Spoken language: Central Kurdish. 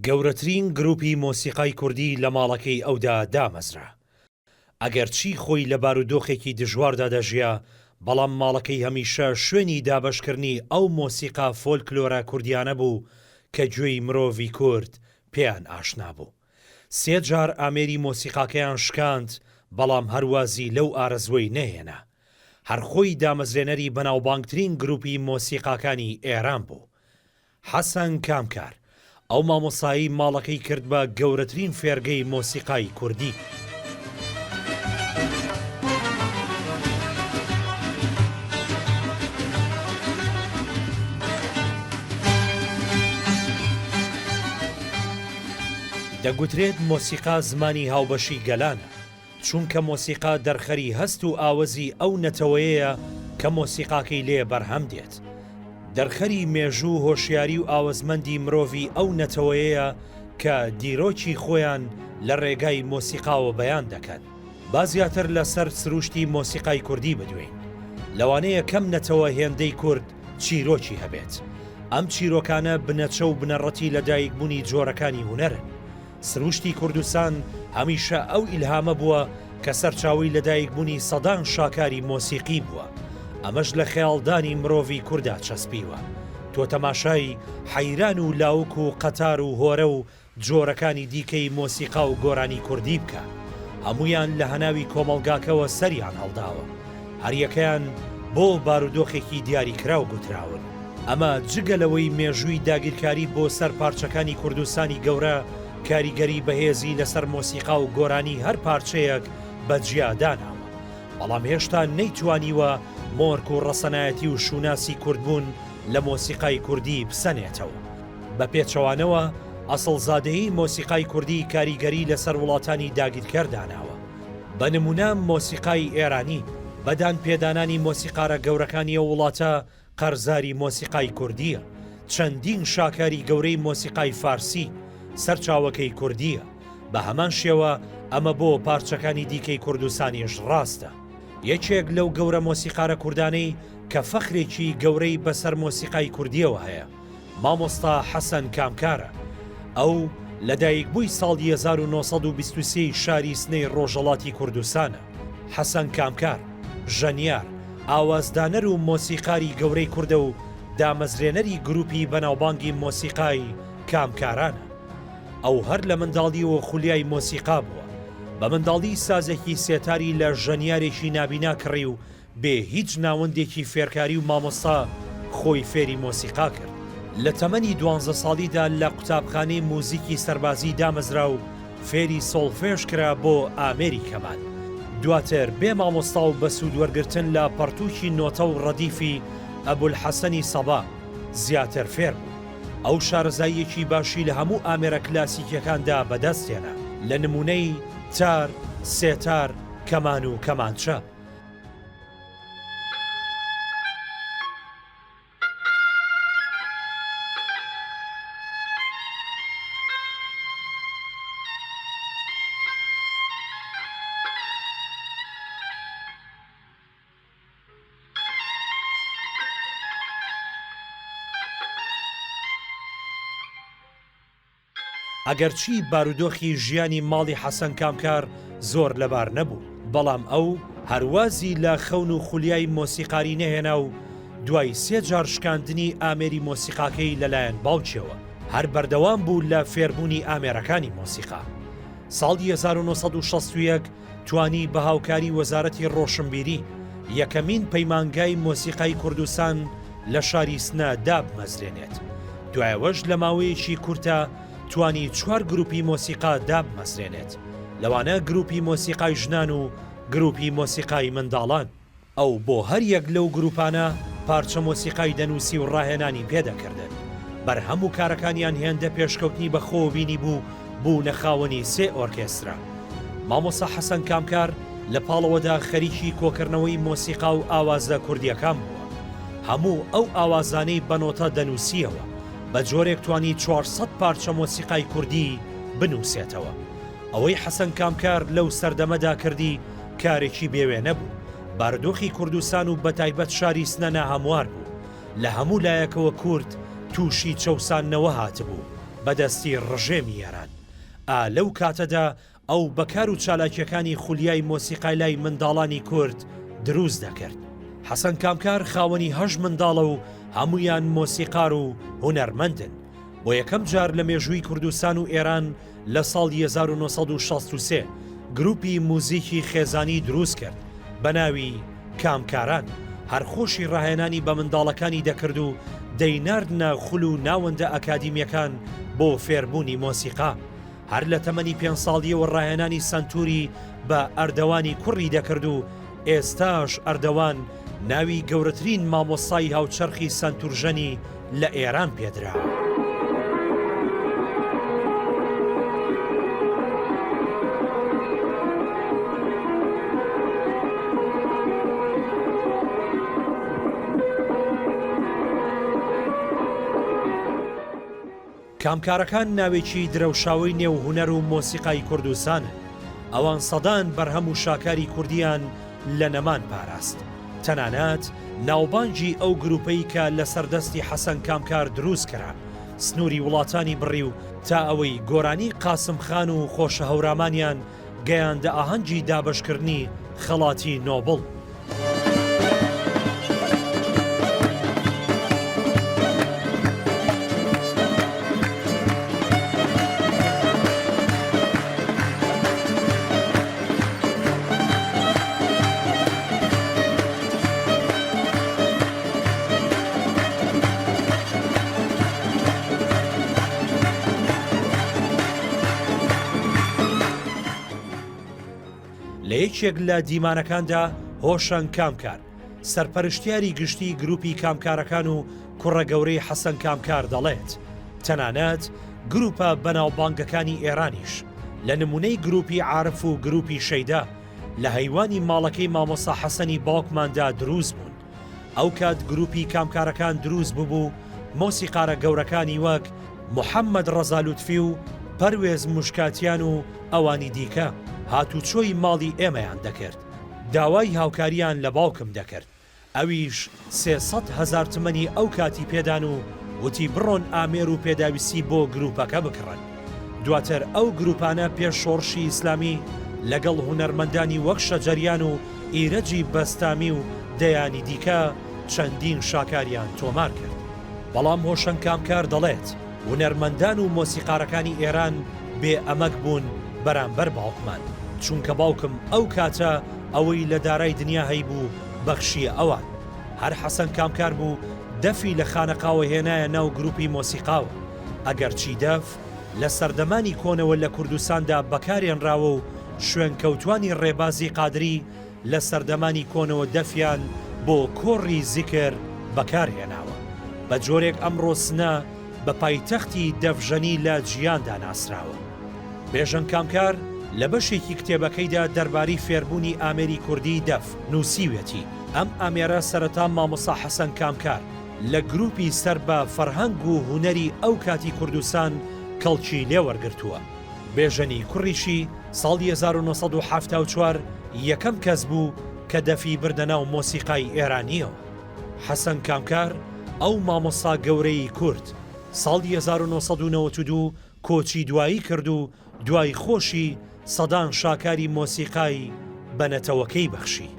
گەورەترین گروپی مۆسیقای کوردی لە ماڵەکەی ئەودا دامەزرا. ئەگەرچی خۆی لە بارودۆخێکی دژواردا دەژیا، بەڵام ماڵەکەی هەمیشە شوێنی دابەشکردنی ئەو مۆسیقا فۆلکلۆرە کوردییانە بوو کە گوێی مرۆڤی کورد پێیان ئاشنا بوو. سێ جار ئامێری مۆسیقاکەیان شکاند، بەڵام هەر وازی لەو ئارەزووەی نەهێنا. هەر خۆی دامەزرێنەری بەناوبانگترین گروپی مۆسیقاکانی ئێران بوو. حەسەن کامکار، ئەو مامۆستایەی ماڵەکەی کرد بە گەورەترین فێرگەی مۆسیقای کوردی. دەگوترێت مۆسیقا زمانی هاوبەشی گەلانە، چونکە مۆسیقا دەرخەری هەست و ئاوەزی ئەو نەتەوەیەیە کە مۆسیقاکەی لێ بەرهەم دێت. دەرخەری مێژوو و هۆشیاری و ئاوەزمەندی مرۆڤی ئەو نەتەوەیەیە کە دیرۆکی خۆیان لە ڕێگای مۆسیقاوە بەیان دەکەن. با زیاتر لە سەر سروشتی مۆسیقای کوردی بدوێین. لەوانەیە کەم نەتەوە هێندەی کورد چیرۆکی هەبێت. ئەم چیرۆکانە بنەچە و بنەڕەتی لەدایکبوونی جۆرەکانی هونەرن. سروشتی کوردستان هەمیشە ئەو ئیلهامە بووە کە سەرچاوەی لەدایکبوونی سەدان شاکاری مۆسیقی بووە، ئەمەش لە خەیاڵدانی مرۆڤی کوردا چەسپیوە. تۆ تەماشای حەیران و لاوک و قەتار و هۆرە و جۆرەکانی دیکەی مۆسیقا و گۆرانی کوردی بکە، هەموویان لە هەناوی کۆمەڵگاکەوە سەریان هەڵداوە. هەریەکەیان بۆ بارودۆخێکی دیاریکراو گوتراون. ئەمە جگە لەوەی مێژووی داگیرکاری بۆ سەر پارچەکانی کوردستانی گەورە کاریگەری بەهێزی لەسەر مۆسیقا و گۆرانی هەر پارچەیەک بە جیا داناوە، بەڵام هێشتا نەیتوانیوە مۆرک و ڕەسەنایەتی و شوناسی کوردبوون لە مۆسیقای کوردی بسەنێتەوە. بە پێچەوانەوە ئەسڵزادەیی مۆسیقای کوردی کاریگەری لەسەر وڵاتانی داگیرکەر داناوە. بە نموونە مۆسیقای ئێرانی، بە دان پێدانانی مۆسیقارە گەورەکانی ئەو وڵاتە قەرزاری مۆسیقای کوردییە، چەندین شاکاری گەورەی مۆسیقای فارسی سەرچاوەکەی کوردییە، بە هەمان شێوە ئەمە بۆ پارچەکانی دیکەی کوردستانیش ڕاستە. یەکێک لەو گەورە مۆسیقارە کوردانەی کە فەخرێکی گەورەی بەسەر مۆسیقای کوردییەوە هەیە، مامۆستا حەسەن کامکارە. ئەو لە دایکبووی ساڵی 1923 ی شاری سنەی ڕۆژهەڵاتی کوردستانە. حەسەن کامکار، ژەنیار، ئاوازدانەر و مۆسیقاری گەورەی کوردە و دامەزرێنەری گرووپی بەناوبانگی مۆسیقای کامکارانە. ئەو هەر لە منداڵییەوە خولیای مۆسیقا بووە. بە منداڵی سازێکی سێتاری لە ژەنیارێکی نابینا کڕی و بێ هیچ ناوەندێکی فێرکاری و مامۆستا خۆی فێری مۆسیقا کرد. لە تەمەنی دوانزە ساڵیدا لە قوتابخانەی موزیکی سەربازی دامەزرا و فێری سۆڵفێژ کرا بۆ ئامێری کەمان. دواتر بێ مامۆستا و بە سوود وەرگرتن لە پەڕتووکی نۆتە و ڕەدیفی ئەبولحەسەنی سەبا زیاتر فێر بوو. ئەو شارەزاییەکی باشی لە هەموو ئامێرە کلاسیکیەکاندا بەدەست هێنا، لە نموونەی تار، سێتار، کەمان و کەمانچە. ئەگەرچی بارودۆخی ژیانی ماڵی حەسەن کامکار زۆر لەبار نەبوو، بەڵام ئەو هەر وازی لە خەون و خولیای مۆسیقاری نەهێنا و دوای سێ جار شکاندنی ئامێری مۆسیقاکەی لەلایەن باوکیەوە، هەر بەردەوام بوو لە فێربوونی ئامێرەکانی مۆسیقا. ساڵی 1961 توانی بە هاوکاری وەزارەتی ڕۆشنبیری، یەکەمین پەیمانگای مۆسیقای کوردستان لە شاری سنە دابمەزرێنێت. دوایەوەش لە ماوەیەکی کورتا توانی چوار گروپی مۆسیقا دابمەزرێنێت، لەوانە گروپی مۆسیقای ژنان و گروپی مۆسیقای منداڵان. ئەو بۆ هەر یەک لەو گروپانە پارچە مۆسیقای دەنووسی و ڕاهێنانی پێ دەکردن. بەرهەم و کارەکانیان هێندە پێشکەوتنی بە خۆوە بینیبوو، بوونە خاوەنی سێ ئۆرکێسترا. مامۆستا حەسەن کامکار لە پاڵەوەدا خەریکی کۆکردنەوەی مۆسیقا و ئاوازە کوردییەکان بووە. هەموو ئەو ئاوازانەی بە نۆتە دەنووسییەوە. بە جۆرێک توانی 400 پارچە مۆسیقای کوردی بنووسێتەوە. ئەوەی حەسەن کامکار لەو سەردەمەدا کردی کارێکی بێ وێنە بوو. بارودۆخی کوردستان و بەتایبەت شاری سنە ناهەموار بوو. لە هەموو لایەکەوە کورد تووشی چەوساندنەوە هاتبوو. بە دەستی ڕژێمی ئێران. ئا لەو کاتەدا ئەو بە کار و چالاکییەکانی خولیای مۆسیقای لای منداڵانی کورد دروست دەکرد. حەسەن کامکار خاوەنی هەشت منداڵە و هەموویان مۆسیقار و هونەرمەندن. بۆ یەکەم جار لە مێژووی کوردستان و ئێران لە ساڵی 1963 گروپی موزیکی خێزانی دروست کرد بە ناوی کامکاران، هەر خۆشی ڕاهێنانی بە منداڵەکانی دەکرد و دەیناردنە خول و ناوەندە ئەکادیمیەکان بۆ فێربوونی مۆسیقا. هەر لە تەمەنی پێنج ساڵییەوە ڕاهێنانی سەنتوری بە ئەردەوانی کوڕی دەکرد و ئێستاش ئەردەوان ناوی گەورەترین مامۆستای هاوچەرخی سەنتورژەنی لە ئێران پێدراوە. کامکارەکان ناوێکی درەوشاوەی نێو هونەر و مۆسیقای کوردستانن، ئەوان سەدان بەرهەم و شاکاری کوردییان لە نەمان پاراست، تەنانەت ناوبانگی ئەو گرووپەی کە لەسەر دەستی حەسەن کامکار دروست کرا، سنووری وڵاتانی بڕی و تا ئەوەی گۆرانی قاسم خان و خۆشە هەورامانیان گەیاندە ئاهەنگی دابەشکردنی خەڵاتی نۆبڵ. لە یەکێک لە دیمانەکاندا هۆشەنگ کامکار، سەرپەرشتیاری گشتی گروپی کامکارەکان و کوڕە گەورەی حەسەن کامکار دەڵێت، تەنانەت گروپە بەناوبانگەکانی ئێرانیش لە نمونەی گروپی عارف و گروپی شەیدا لە هەیوانی ماڵەکەی مامۆستا حەسەنی باوکماندا دروست بوون. ئەوکات گروپی کامکارەکان دروست ببوو، مۆسیقارە گەورەکانی وەک محەممەد ڕەزا لوتفی و پەروێز موشکاتیان و ئەوانی دیکە هاتوچۆی ماڵی ئێمەیان دەکرد، داوای هاوکارییان لە باوکم دەکرد، ئەویش 300 هەزار تمەنی ئەو کاتی پێدان و وتی بڕۆن ئامێر و پێداویستی بۆ گروپەکە بکڕن. دواتر ئەو گروپانە پێش شۆڕشی ئیسلامی لەگەڵ هونەرمەندانی وەک شەجەریان و ئیرەجی بەستامی و دەیانی دیکە چەندین شاکاریان تۆمار کرد. بەڵام هۆشەنگ کامکار دەڵێت، هونەرمەندان و مۆسیقارەکانی ئێران بێ ئەمەک بوون بەرامبەر باوکمان، چونکە باوکم ئەو کاتە ئەوەی لە دارای دنیا هەیبوو بەخشییە ئەوان. هەر حەسەن کامکار بوو دەفی لە خانەقاوە هێنایە ناو گروپی مۆسیقاوە. ئەگەرچی دەف لە سەردەمانی کۆنەوە لە کوردستاندا بەکارێنراوە و شوێنکەوتوانی ڕێبازی قادری لە سەردەمانی کۆنەوە دەفیان بۆ کۆڕی زیکر بەکار هێناوە، بە جۆرێک ئەمڕۆ سنە بە پایتەختی دەفژەنی لە جیاندا ناسراوە. بێژەن کامکار لە بەشێکی کتێبەکەیدا دەربارەی فێربوونی ئامێری کوردیی دەف نووسیویەتی، ئەم ئامێرە سەرەتا مامۆستا حەسەن کامکار لە گرووپی سەر بە فەرهەنگ و هونەری ئەو کاتی کوردستان کەڵکی لێ وەرگرتووە. بێژەنی کوڕیشی ساڵی 1974 یەکەم کەس بوو کە دەفی بردە ناو مۆسیقای ئێرانییەوە. حەسەن کامکار، ئەو مامۆستا گەورەی کورد، ساڵی 1992 کۆچی دوایی کرد و دوای خۆشی سەدان شاکاری مۆسیقای بە نەتەوەکەی بەخشی.